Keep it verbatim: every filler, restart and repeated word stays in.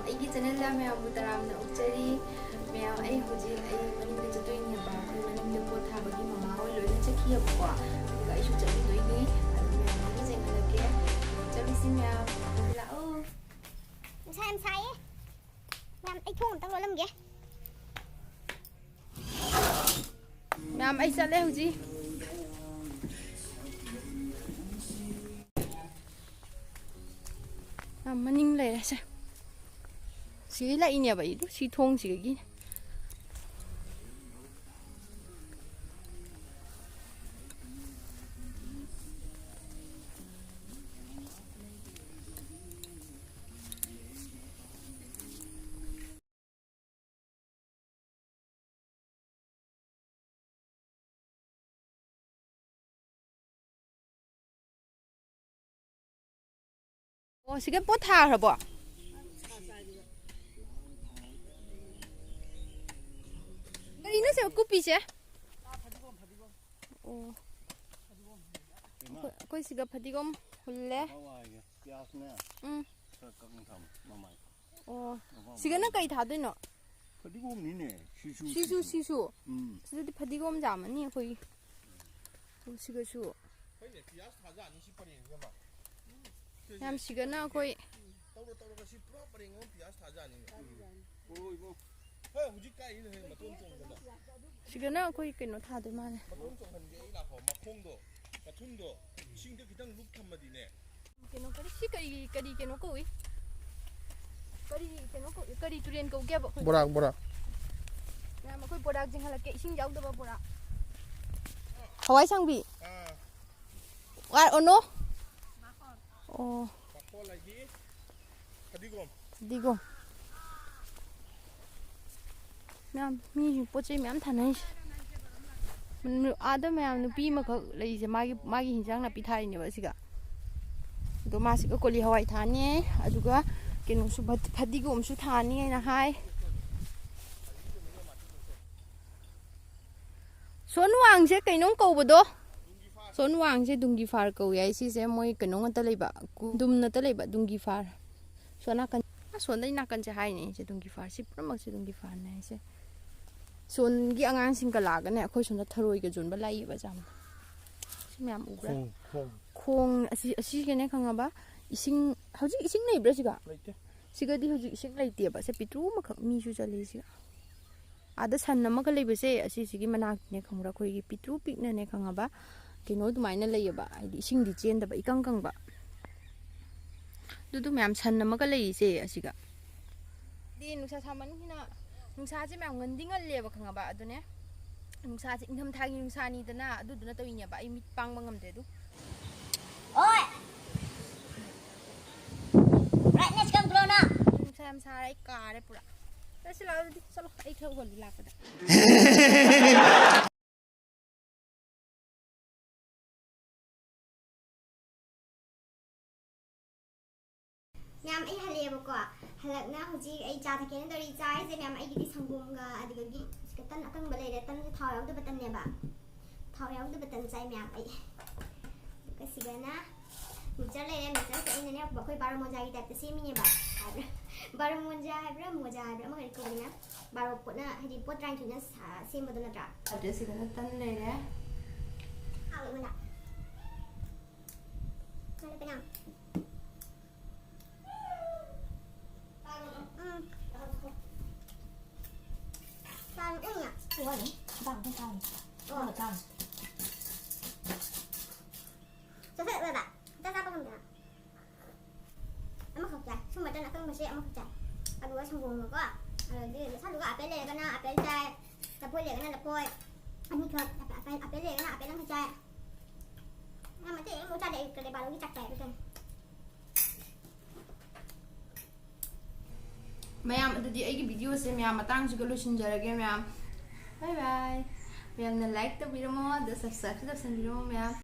ꯑꯩꯒꯤ ꯆꯦꯅꯦꯜꯗ ꯃꯌꯥꯝꯕꯨ ꯇꯔꯥꯝꯅ ꯑꯣꯛꯆꯔꯤ꯫ ꯃꯌꯥꯝ, ꯑꯩ ꯍꯧꯖꯤꯛ ꯑꯩ ꯃꯅꯤꯡꯗ ꯆꯠꯇꯣꯏꯅꯦꯕ꯫ ꯑꯩꯈꯣꯏ ꯃꯅꯤꯡꯗ ꯄꯣꯠ ꯊꯥꯕꯒꯤ ꯃꯃꯥ ꯍꯣꯏ ꯂꯣꯏꯅ ꯆꯠꯈꯤꯑꯕꯀꯣ꯫ ꯑꯗꯨꯒ ꯑꯩꯁꯨ ꯆꯠꯂꯨꯗꯣꯏꯅꯤ꯫ ꯑꯗꯨ ꯃꯌꯥꯝ ꯑꯩꯒ ꯆꯦꯟꯈꯠꯂꯛꯀꯦ꯫ ꯆꯠꯂꯨꯁꯤ ꯃꯌꯥꯝ꯫ ꯑꯗꯨ ꯂꯥꯛꯑꯣ꯫ ꯅꯨꯡꯁꯥ ꯌꯥꯝ ꯁꯥꯏꯌꯦ꯫ ꯃꯌꯥꯝ, ꯑꯩ ꯊꯣꯡ ꯑꯝꯇ ꯂꯣꯜꯂꯝꯒꯦ꯫ ꯃꯌꯥꯝ, ꯑꯩ ꯆꯠꯂꯦ ꯍꯧꯖꯤꯛ꯫ ꯌꯥꯝ ꯃꯅꯤꯡ ꯂꯩꯔꯦ ꯁꯦ꯫ ꯁꯤꯒꯤ ꯂꯥꯛꯏꯅꯦꯕ ꯑꯩꯗꯣ, ꯁꯤ ꯊꯣꯡꯁꯤꯒꯤ꯫ ꯑꯣ, ꯁꯤꯒ ꯄꯣꯠ ꯊꯥꯈ꯭ꯔꯕꯣ? ꯀꯔꯤꯅꯣ ꯁꯦ ꯀꯨꯞꯄꯤꯁꯦ? ꯑꯣ꯫ ꯑꯩꯈꯣꯏ, ꯑꯩꯈꯣꯏ ꯁꯤꯒ ꯐꯗꯤꯒꯣꯝ ꯍꯨꯜꯂꯦ꯫ ꯍꯋꯥꯏꯒ ꯄꯤꯌꯥꯁꯅꯦ꯫ ꯎꯝ꯫ ꯈꯔ ꯀꯪꯅ ꯊꯝꯃꯣ, ꯃꯃꯥꯏ꯫ ꯑꯣ꯫ ꯃꯃꯥꯏ꯫ ꯁꯤꯒꯅ ꯀꯩ ꯊꯥꯗꯣꯏꯅꯣ? ꯐꯗꯤꯒꯣꯝꯅꯤꯅꯦ, ꯁꯤꯁꯨ, ꯁꯤꯁꯨ, ꯁꯤꯁꯨ꯫ ꯁꯤꯁꯨ꯫ ꯎꯝ꯫ ꯁꯤꯗꯗꯤ ꯐꯗꯤꯒꯣꯝ ꯌꯥꯝꯃꯅꯤ ꯑꯩꯈꯣꯏꯒꯤ꯫ ꯑꯣ, ꯁꯤꯒꯁꯨ꯫ ꯍꯣꯏꯅꯦ, ꯄꯤꯌꯥꯁ ꯊꯥꯖ ꯑꯅꯤ ꯁꯤ ꯄꯔꯦꯡꯁꯤꯗ ꯑꯃ꯫ ꯌꯥꯝ ꯁꯤꯒꯅ ꯑꯩꯈꯣꯏ꯫ ꯇꯧꯔ ꯇꯧꯔꯒ ꯁꯤ ꯄꯨꯔꯥ ꯄꯔꯦꯡ ꯑꯃ ꯄꯤꯌꯥꯁ ꯊꯥꯖ ꯑꯅꯤꯅꯦ꯫ ꯍꯣꯏ, ꯏꯕꯣ꯫ ꯍꯣꯏ, ꯍꯧꯖꯤꯛ ꯀꯥꯏ ꯂꯩ ꯃꯇꯣꯟ ꯆꯣꯡꯗꯅ꯫ ꯁꯤꯗꯅ ꯑꯩꯈꯣꯏ ꯀꯩꯅꯣ ꯊꯥꯗꯣꯏ ꯃꯥꯜꯂꯦ꯫ ꯃꯇꯣꯟ ꯆꯣꯡꯍꯟꯒꯦ ꯑꯩ ꯂꯥꯛꯈꯣ꯫ ꯃꯈꯣꯡꯗꯣ, ꯃꯊꯨꯟꯗꯣ, ꯏꯁꯤꯡꯗ ꯈꯤꯇꯪ ꯂꯨꯞ ꯊꯝꯃꯗꯤꯅꯦ꯫ ꯀꯩꯅꯣ ꯀꯔꯤ, ꯁꯤ ꯀꯔꯤ, ꯀꯔꯤ ꯀꯩꯅꯣ ꯀꯧꯏ? ꯀꯔꯤ ꯀꯩꯅꯣ ꯀꯧꯏ? ꯀꯔꯤ ꯇꯨꯔꯦꯟ ꯀꯧꯒꯦꯕ ꯑꯩꯈꯣꯏ? ꯕꯣꯔꯥꯛ, ꯕꯣꯔꯥꯛ꯫ ꯃꯌꯥꯝ, ꯑꯩꯈꯣꯏ ꯕꯣꯔꯥꯛ ꯆꯤꯡꯍꯜꯂꯛꯀꯦ, ꯏꯁꯤꯡ ꯌꯥꯎꯗꯕ ꯕꯣꯔꯥꯛ꯫ ꯍꯋꯥꯏ ꯁꯥꯡꯕꯤ꯫ ꯑꯥ꯫ What or no? ꯑꯣ꯫ ꯃꯈꯣꯜ ꯍꯥꯏꯗꯤ ꯐꯗꯤꯒꯣꯝ꯫ ꯐꯗꯤꯒꯣꯝ꯫ ꯃꯌꯥꯝ, ꯃꯤ ꯄꯣꯠ ꯆꯩ ꯃꯌꯥꯝ ꯊꯥꯅꯩꯁꯦ꯫ ꯅꯨ-, ꯑꯥꯗ ꯃꯌꯥꯝ ꯅꯨꯄꯤ ꯑꯃꯈꯛ ꯂꯩꯔꯤꯁꯦ, ꯃꯥꯒꯤ, ꯃꯥꯒꯤ ꯍꯤꯟꯖꯥꯡ ꯅꯥꯄꯤ ꯊꯥꯔꯤꯅꯦꯕ ꯑꯁꯤꯒ꯫ ꯑꯗꯣ ꯃꯥꯁꯤꯒ ꯀꯣꯂꯤ ꯍꯋꯥꯏ ꯊꯥꯅꯤ, ꯑꯗꯨꯒ ꯀꯩꯅꯣꯁꯨ, ꯐꯗ-, ꯐꯗꯤꯒꯣꯝꯁꯨ ꯊꯥꯅꯤ ꯍꯥꯏꯅ ꯍꯥꯏ꯫ ꯁꯣꯟ ꯋꯥꯡꯁꯦ ꯀꯩꯅꯣꯝ ꯀꯧꯕꯗꯣ? ꯁꯣꯟ ꯋꯥꯡꯁꯦ ꯗꯨꯡꯒꯤ ꯐꯥꯔ ꯀꯧꯏ ꯍꯥꯏ꯫ ꯁꯤꯁꯦ ꯃꯣꯏ ꯀꯩꯅꯣ ꯉꯥꯛꯇ ꯂꯩꯕ, ꯀꯨ-, ꯗꯨꯝ ꯅꯠꯇ ꯂꯩꯕ ꯗꯨꯡꯒꯤ ꯐꯥꯔ꯫ ꯁꯣꯝ ꯅꯥꯀꯟ꯫ ꯑꯁꯣꯟꯗꯩ ꯅꯥꯀꯟꯁꯦ ꯍꯥꯏꯅꯦ ꯑꯩꯁꯦ ꯑꯗꯨꯝꯒꯤ ꯐꯥꯔ, ꯁꯤ ꯄꯨꯝꯅꯃꯛꯁꯦ ꯑꯗꯨꯝꯒꯤ ꯐꯥꯔꯅꯦ ꯑꯩꯁꯦ꯫ ꯁꯣꯟꯒꯤ ꯑꯉꯥꯡꯁꯤꯡꯒ ꯂꯥꯛꯑꯒꯅꯦ ꯑꯩꯈꯣꯏ ꯁꯣꯝꯗ ꯊꯔꯣꯏꯒ ꯌꯣꯟꯕ ꯂꯥꯛꯏꯕ ꯌꯥꯝ꯫ ꯁꯤ ꯃꯌꯥꯝ ꯎꯕ꯭ꯔꯥ? ꯈꯣꯡ, ꯈꯣꯡ꯫ ꯈꯣꯡ ꯑꯁꯤ, ꯑꯁꯤꯒꯅꯦ ꯈꯪꯉꯕ? ꯏꯁꯤꯡ, ꯍꯧꯖꯤꯛ ꯏꯁꯤꯡ ꯂꯩꯕ꯭ꯔꯥ ꯁꯤꯒ? ꯂꯩꯇꯦ꯫ ꯁꯤꯒꯗꯤ ꯍꯧꯖꯤꯛ ꯏꯁꯤꯡ ꯂꯩꯇꯦꯕ꯫ ꯁꯦ ꯄꯤꯇ꯭ꯔꯨ ꯑꯃꯈꯛ ꯃꯤꯁꯨ ꯆꯠꯂꯤ ꯁꯤꯒ꯫ ꯑꯥꯗ ꯁꯟ ꯑꯃꯒ ꯂꯩꯕꯁꯦ ꯑꯁꯤꯁꯤꯒꯤ ꯃꯅꯥꯛꯇꯅꯦ ꯈꯪꯕ꯭ꯔꯥ? ꯑꯩꯈꯣꯏꯒꯤ ꯄꯤꯇ꯭ꯔꯨ ꯄꯤꯛꯅꯅꯦ ꯈꯪꯉꯕ? ꯀꯩꯅꯣ ꯑꯗꯨꯃꯥꯏꯅ ꯂꯩꯌꯦꯕ, ꯍꯥꯏꯗꯤ ꯏꯁꯤꯡꯗꯤ ꯆꯦꯟꯗꯕ, ꯏꯀꯪ ꯀꯪꯕ꯫ ꯑꯗꯨꯗꯨ ꯃꯌꯥꯝ ꯁꯟ ꯑꯃꯒ ꯂꯩꯔꯤꯁꯦ ꯑꯁꯤꯒ꯫ ꯗꯤ ꯅꯨꯡꯁꯥ ꯁꯥꯃꯟꯒꯤꯅ ꯅꯨꯡꯁꯥꯁꯦ ꯃꯌꯥꯝ ꯉꯟꯗꯤ ꯉꯜꯂꯦꯕ ꯈꯪꯉꯕ? ꯑꯗꯨꯅꯦ ꯅꯨꯡꯁꯥꯁꯦ ꯏꯪꯊꯝꯊꯥꯒꯤ ꯅꯨꯡꯁꯥꯅꯤꯗꯅ ꯑꯗꯨꯗꯨꯅ ꯇꯧꯔꯤꯅꯦꯕ꯫ ꯑꯩ ꯃꯤꯠ ꯄꯥꯡꯕ ꯉꯝꯗ꯭ꯔꯦ ꯑꯗꯨ꯫ ꯑꯣꯏ! Brightness ꯀꯟꯈ꯭ꯔꯣ ꯅꯪ꯫ ꯅꯨꯡꯁꯥ ꯌꯥꯝ ꯁꯥꯔꯦ, ꯑꯩ ꯀꯥꯔꯦ ꯄꯨꯔꯥ꯫ ꯆꯠꯁꯤ ꯂꯥꯛꯑꯣ ꯑꯗꯨꯗꯤ, ꯆꯠꯂꯣ, ꯑꯩ ꯈꯔ ꯎꯍꯜꯂꯨ ꯂꯥꯛꯄꯗ꯫ ꯃꯌꯥꯝ, ꯑꯩ ꯍꯜꯂꯛꯑꯦꯕꯀꯣ꯫ ꯍꯜꯂꯛꯅ ꯍꯧꯖꯤꯛ ꯑꯩ ꯆꯥ ꯊꯛꯀꯦꯅ ꯇꯧꯔꯤ꯫ ꯆꯥ ꯍꯥꯏꯁꯦ ꯃꯌꯥꯝ, ꯑꯩꯒꯤꯗꯤ ꯁꯪꯒꯣꯝꯒ ꯑꯗꯨꯗꯒꯤ ꯁꯤꯒ ꯇꯟ ꯑꯀꯪꯕ ꯂꯩꯔꯦ꯫ ꯇꯟꯁꯦ ꯊꯥꯎ ꯌꯥꯎꯗꯕ ꯇꯟꯅꯦꯕ꯫ ꯊꯥꯎ ꯌꯥꯎꯗꯕ ꯇꯟ ꯆꯥꯏ ꯃꯌꯥꯝ ꯑꯩ꯫ ꯑꯗꯨꯒ ꯁꯤꯗꯅ mixture ꯂꯩꯔꯦ꯫ Mixtureꯁꯦ ꯑꯩꯅꯅꯦ ꯑꯩꯈꯣꯏ ꯕꯥꯔꯣ ꯃꯣꯖꯥꯒꯤ typeꯇ ꯁꯦꯝꯃꯤꯅꯦꯕ꯫ ꯍꯥꯏꯕ꯭ꯔꯥ? ꯕꯥꯔꯣ ꯃꯣꯖꯥ ꯍꯥꯏꯕ꯭ꯔꯥ, ꯃꯣꯖꯥ ꯍꯥꯏꯕ꯭ꯔꯥ, ꯑꯃ ꯀꯔꯤ ꯀꯧꯕꯅꯤꯅ? ꯕꯥꯔꯣ ꯄꯣꯠꯅ, ꯍꯥꯏꯗꯤ ꯄꯣꯠ ꯇꯔꯥꯅꯤꯊꯣꯏꯅ ꯁꯥ-, ꯁꯦꯝꯕꯗꯣ ꯅꯠꯇ꯭ꯔꯥ? ꯑꯗꯨ ꯁꯤꯗꯅ ꯇꯟ ꯂꯩꯔꯦ꯫ ꯍꯥꯎꯋꯦ ꯑꯩꯉꯣꯟꯗ꯫ ꯉꯥꯏꯈꯣ ꯀꯩꯅꯣ꯫ ꯎꯝ꯫ ꯆꯥꯔꯣ, ꯎꯝ꯫ ꯋꯥꯠꯂꯤ꯫ ꯆꯥꯛ ꯑꯝꯇ ꯆꯥꯔꯣ꯫ ꯑꯣ꯫ ꯑꯗꯨꯒ ꯆꯥꯔꯣ꯫ ꯆꯥꯊꯣꯛꯑꯦ ꯂꯣꯏꯕ꯫ ꯆꯥꯛ ꯆꯥꯕ ꯉꯝꯗꯦ꯫ ꯑꯃꯈꯛ ꯆꯥꯏ꯫ ꯁꯨꯝꯕ ꯇꯟ ꯑꯀꯪꯕꯁꯦ ꯑꯃꯈꯛ ꯆꯥꯏ꯫ ꯑꯗꯨꯒ ꯁꯪꯒꯣꯝꯒꯀꯣ꯫ ꯑꯗꯒꯤ ꯅꯁꯥꯗꯨꯒ ꯑꯄꯦꯜ ꯂꯩꯔꯒꯅ ꯑꯄꯦꯜ ꯆꯥꯏ꯫ ꯂꯐꯣꯏ ꯂꯩꯔꯒꯅ ꯂꯐꯣꯏ꯫ ꯑꯅꯤꯈꯛ꯫ ꯑꯄꯦꯜ, ꯑꯄꯦꯜ ꯂꯩꯔꯒꯅ ꯑꯄꯦꯜ ꯑꯃꯈꯛ ꯆꯥꯏ꯫ ꯃꯌꯥꯝ ꯑꯇꯩ ꯑꯃꯨꯛ ꯆꯥꯗꯦ꯫ ꯑꯌꯨꯛꯇ ꯂꯩꯕꯥꯔꯣꯒꯤ ꯆꯥꯛ ꯆꯥꯏ ꯑꯗꯨꯗꯅꯤ꯫ ꯃꯌꯥꯝ, ꯑꯗꯨꯗꯤ ꯑꯩꯒꯤ videoꯁꯦ ꯃꯌꯥꯝ ꯃꯇꯥꯡꯁꯤꯒ ꯂꯣꯏꯁꯤꯟꯖꯔꯒꯦ ꯃꯌꯥꯝ꯫ Bye bye꯫ ꯃꯌꯥꯝꯅ like ꯇꯧꯕꯤꯔꯝꯃꯣ, ꯑꯗ subscribeꯁꯨ ꯇꯧꯁꯟꯕꯤꯔꯝꯃꯣ ꯃꯌꯥꯝ꯫